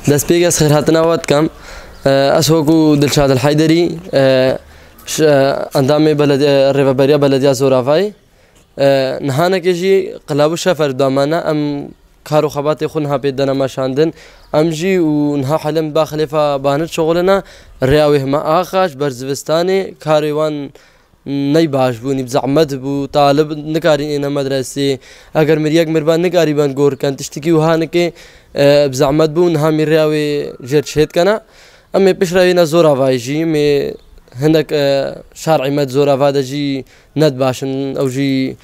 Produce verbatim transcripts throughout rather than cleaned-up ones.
Destpêk ez xêrhatina we dikim. E, ez wekû Dilşad El Heyderî, e, ş-, e, endamê belediye, rêveberiya Belediya Zoravayê. E, nihanekê jî qilab û şefer damana, em kar û xebatê xwe niha pê dene meşandin. Em jî û niha helen ba Xilêfa Banir şixulina, rêya wê hema axa ji ber zivistanê karê wan ney baş bû, nî bi zehmet bû, talib nikarîn êne medresê. Eger miriyek mirba nikarî ben gor ken, tiştekî wiha nikê, e, bi zehmet bû, niha mî rêya wê jêr çêt kena. Em ê piştre yêne Zoravayê jî, mê hindek, e, şer'ê me di Zorava de jî ne di baş in, ew jî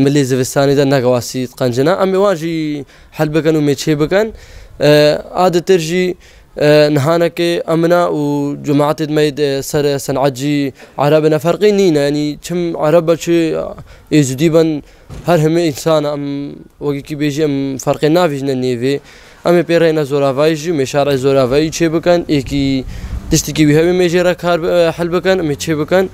milê zivistanê de neke wasî diqencine. Em ê wan jî hel bikin û mê çê bikin. E, a ditir jî, e, nihanekê emina û cemaetê me yê ser sen'et jî Ereb ne ferqê nîne. Yanî çim Ereb be çi Êzidî ben her hemê însan em wekî bêjî em ferqê navîjine nêvê. Em ê pê reyna Zoravayî jî, mê şer'ê Zoravayî çê bikin, êkî tiştekî wî hewê mê jê re kar bi-, hel bikin, em ê çê bikin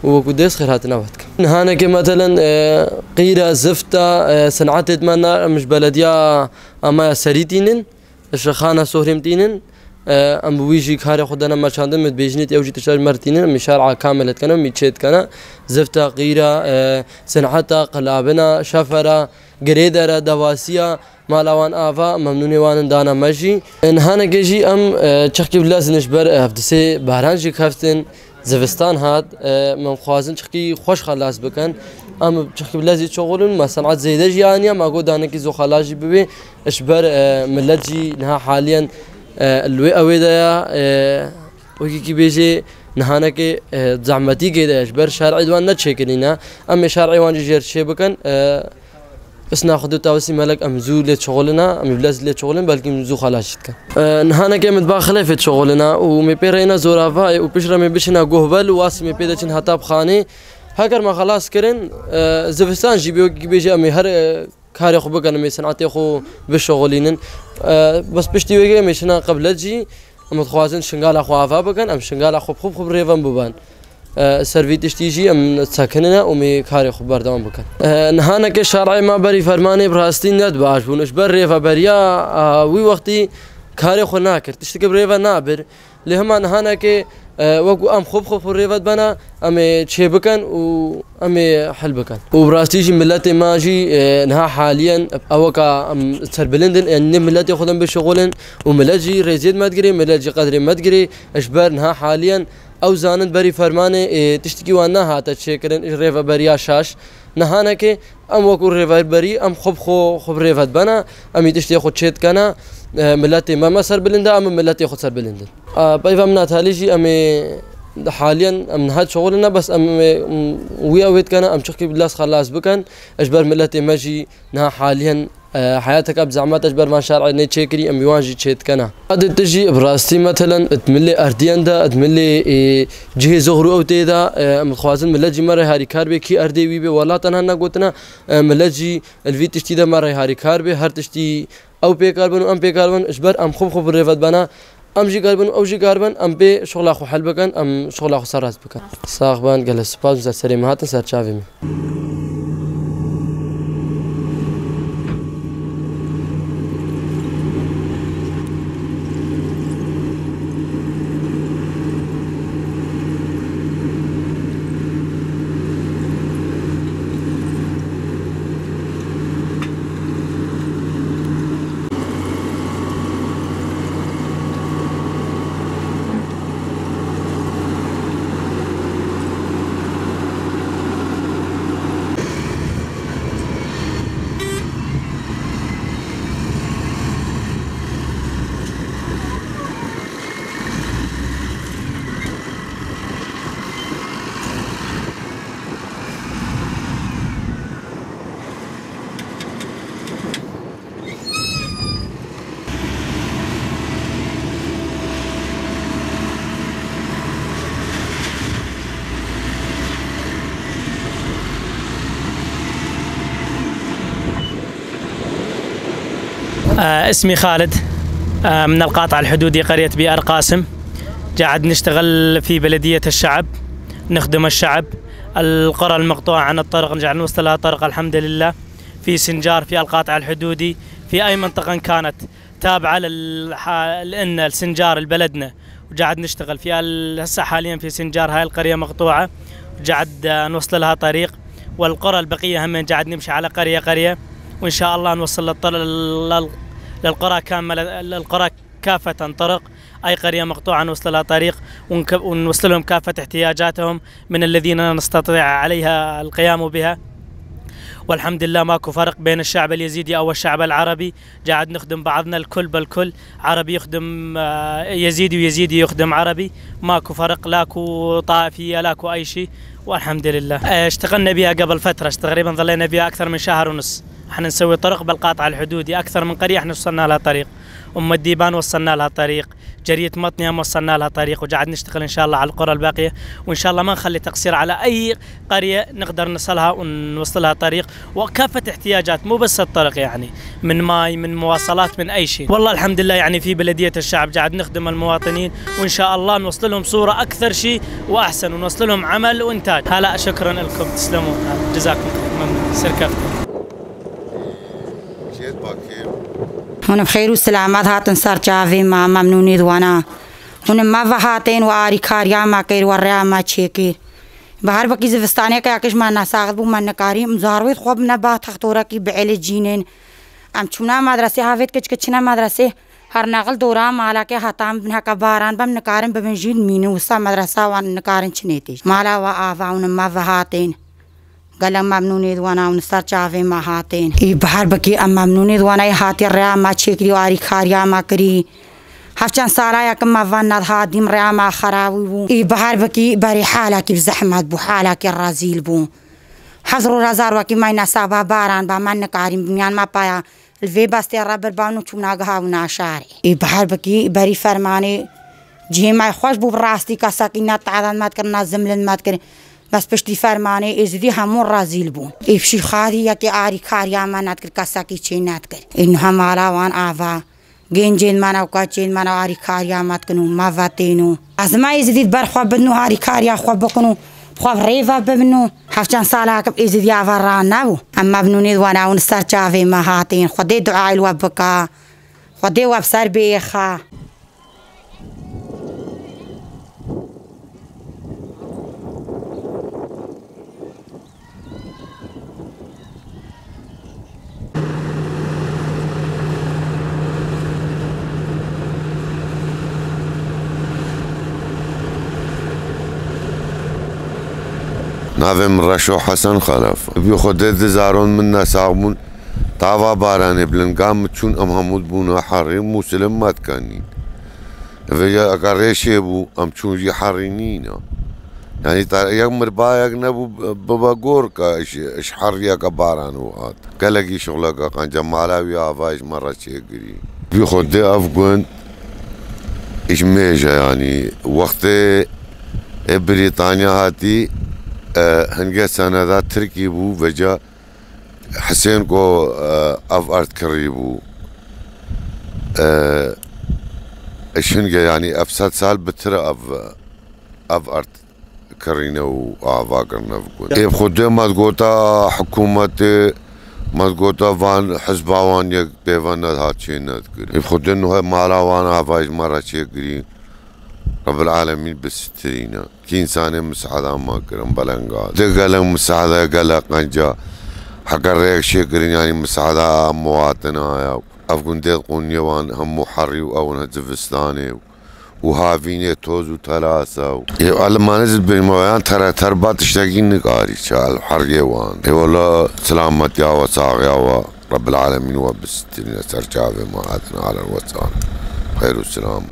û wekû dest xêrhatina we dikin. Nihanekê metelen, e, qîra, zifta, e, sen'etê me na, em ji belediya Amaya Serî tînin, ji Xana Sohrê tînin, e, em bi wî jî karê xwe dene meçandin, min dibêjinê ew jî tişta ji me re tînin, em ê şer'a kamil dikene, em ê çê dikene, zifta, qîra, e, sen'eta, qilabina, şefera, girêdere, dewasiya, mala wan ava, memnûnê wan in dana me jî. Nihanekê jî em, e, çexkî bilezin ji ber, e, hevdisê baran jî keftin, zivistan hat, e, em xwazin çexkî xweş xelas bikin. Em çexkî bilezî çoxulin, me sen'et zêde jî aniya, me got danekî zû xelas jî bibe. Ji ber, e, milet jî niha haliyen, e, li wê ewê de ya, e, wekî bêjê nihanekê, e, zehmetî gêde, ji ber şer'ê wan ne çêkirîne. Em ê şer'ê wan jî jêr çê bikin. E, Isna Xwedê tawesî melek em zû lê çixulina, em ê bilez lê çixulin, belkî em zû xelas jî dikin. E, nihanekê min diba xilêfê çixulina û mê pê reyna Zoravayê û piştre mê biçina Gohbel û wasî mê pê de çin heta bi xanê. Heker me xelas kirin, e, zivistan jî bê wekî bêjî em ê her, e, karê xwe bikin, em ê sen'etê xwe bişixulînin. E, bes piştî wê em ê çina qiblet jî, em dixwazin şingala xwe ava bikin, em şingala xwe bi xwe bi xwe bi rêve bibin. E, ser vî tiştî jî em sekinine û em ê karê xwe berdewam bikin. E, nihaneke şer'ê me berî fermanê bi rastî ne di baş bûn. Ji ber rêveberiya, e, wî wextî karê xwe nakir. Tiştekî bi rêve nabir. Lê hema nihaneke, e, wekû em xwe bi xwe bi rêve dibene, em ê çê bikin û em ê hil bikin. Û bi rastî jî miletê me jî, e, niha haliyen eweka em serbilind in, yanî nê miletê xwe de em bişixulin û milet jî rêziyê me digirê, milet jî qedrê me digirê. Ji ber niha haliyen ew zanin berî fermanê, ê, tiştekî wan nehate çêkirin ji rêveberiya şaş. Nihanekê em wekû rêveberî, em xwe bi xwe, xwe bi rêve dibene, em ê tiştê xwe çê dikene, e, miletê me, me serbilind e, em ê miletê xwe serbilind in. E, peyva min a talî jî em ê haliyen em niha çixulin ne, bes em ê, m, wî ew ê dikene, em çiqî bi lez xelas bikin, ji ber miletê me jî niha haliyen E, heyateke bi zehmet e ji ber van şer'ê nê çêkirî, em wan jî çê dikene. Adi tu jî bi rastî metelen di milê erdiyen de, di milê, e, cihê zohr û ew tê de, e, em dixwazin milet jî me re harîkar bê, kî erdê wî bê, wela tenha negotine, e, milet jî li vî tiştî de me re harîkar bê, her tiştî ew pêkar bin û em pêkar bin, ji ber em xwe bi xwe bi rêve dibene, em jî kar bin û ew jî kar bin, em pê şixula xwe hel bikin, em şixula xwe serrast bikin. Sax bin, gelek spas, ji ser serê me hatin, ser çavê me. آه، اسمي خالد، آه، من القاطع الحدودي، قرية بئر قاسم. قاعد نشتغل في بلدية الشعب، نخدم الشعب. القرى المقطوعة عن الطرق نرجع نوصلها طرق، الحمد لله. في سنجار، في القاطع الحدودي، في أي منطقة إن كانت. تابعة للح-، لإلنا، لسنجار، لبلدنا، وقاعد نشتغل في ال-، هسه حاليًا في سنجار، هاي القرية مقطوعة، وقاعد نوصل لها طريق، والقرى البقية هم قاعد نمشي على قرية قرية، وإن شاء الله نوصل للطر-، لل-، للقرى كاملة، للقرى كافة طرق، أي قرية مقطوعة نوصل لها طريق، ونك-، ونوصل لهم كافة احتياجاتهم من الذين نستطيع عليها القيام بها. والحمد لله ماكو فرق بين الشعب اليزيدي أو الشعب العربي، قاعد نخدم بعضنا الكل بالكل، عربي يخدم، آه، يزيدي ويزيدي يخدم عربي، ماكو فرق، لاكو طائفية، لاكو أي شيء، والحمد لله. آه، اشتغلنا بها قبل فترة، تقريبًا ظلينا بها أكثر من شهر ونص. احنا نسوي طرق بالقاطع الحدودي، أكثر من قرية احنا وصلنا لها طريق. أم الديبان وصلنا لها طريق، جرية مطنية وصلنا لها طريق، وقاعد نشتغل إن شاء الله على القرى الباقية، وإن شاء الله ما نخلي تقصير على أي قرية نقدر نصلها ونوصلها طريق، وكافة احتياجات، مو بس الطرق يعني، من ماي، من مواصلات، من أي شيء. والله الحمد لله يعني في بلدية الشعب قاعد نخدم المواطنين، وإن شاء الله نوصل لهم صورة أكثر شيء وأحسن، ونوصل لهم عمل وإنتاج. هلا شكرًا لكم، تسلموا، جزاكم خير، ممنون، سير كفتر. Hûn bi xêr û selamet hatin ser çavê me, memnûnê di wana. Hûn me ve hatên û arîkariya me kir û rêya me çêkir. Bi her wekî zivistaneke ya kiş me nesaxit bû, me nikarî, em zarwêt xwe bine ba textorekî bi êlê cînên. Em çûna medresê, havêt kiçik çine medresê, her nexil dora malakê heta em bin heke baran bem nikarin bibin jî mînin wisa medresa wan nikarin çinê tê. Mala we ava hûn me ve hatên. Gelek memnûnê di wana hûn ser çavê me hatên. Î bi her bikî em memnûnê di wana yê hatî rêya me çêkirî û arîkariya me kirî. Hevçend sala yekim me van nediha dîm rêya me xerabî bû. Î bi her bikî berî halekî bi zehmet bû, halekî rezîl bû. Hezr û rezar wekî me nesaba baran ba me nikarîn binyan me paya. Li vê bestê re birban û çûna giha û naşarê. Ê bi her bikî berî fermanê cihê me xweş bû, bi rastî kesekî ne te'dan me dikir, ne zimlin me dikir. Bes piştî fermanê Êzidî hemû rezîl bûn. Ê pişî xadî yekê arîkariya me nedikir, kesekî çê nedikir. Ê niha mala wan ava. Gencên me ne û keçên me ne arîkariya me dikin û me vetên û. Ez me Êzidî di ber xwe bidin û arîkariya xwe bikin û bi xwe bi rê ve bibin û hevçend sala kim Êzidiya ve ranebû. Em memnûnê di wana hûn ser çavê me hatîn. Xwedê duayê li we bika. Xwedê we bi ser bêxe. Navê min Reşo Hesen Xelef. Bi Xwedê di zarok min nesax bûn. Tava baranê bi linga min çûn, em hemû dibûne herî Mûsilê me dikenîn. Vêya eka rêşê bû, em çûn jî herî nîne. Yanî ta yek mirbayek nebû, bibe gorka ji, ji heriyeke baran û hat. Gelekî şixuleke qenca mala wî ava ji me re çêkirî. Bi Xwedê ev gund ji mêj e, yanî wextê ê Brîtanya hatî, e, hingê seneda Tirkî bû, veca Hisên ku, e, ev erd kirî bû. E, ji hingê, yanî ev sed sal bitir e ev, ev erd kirîne û ava kirine bi gund. Ê bi Xwedê me digota hikûmetê, me digota van hizba wan yek pê ve nehat çê nedikir. Ê bi Xwedê nuhe mala wan ava ji me re çêkirî. Rebbil Alemîn bisitirîne. Kî însanê misada me kirin belenga. Di gelek misada gelek qenca. Heke rêk şê kirin, yanî misada em muwatina ya. Ev gundê qûniyê wan hemû herî û ew ne zivistanê û havînê toz û telasa û. Ê Almanê zî bêjim yan tere ter ba tiştekî nikarî çal heriyê wan. Ê wela silametiya we, saxiya we. Rebbil Alemîn we bisitirîne ser çavê me hatin alen we sar. Xeyr û silam.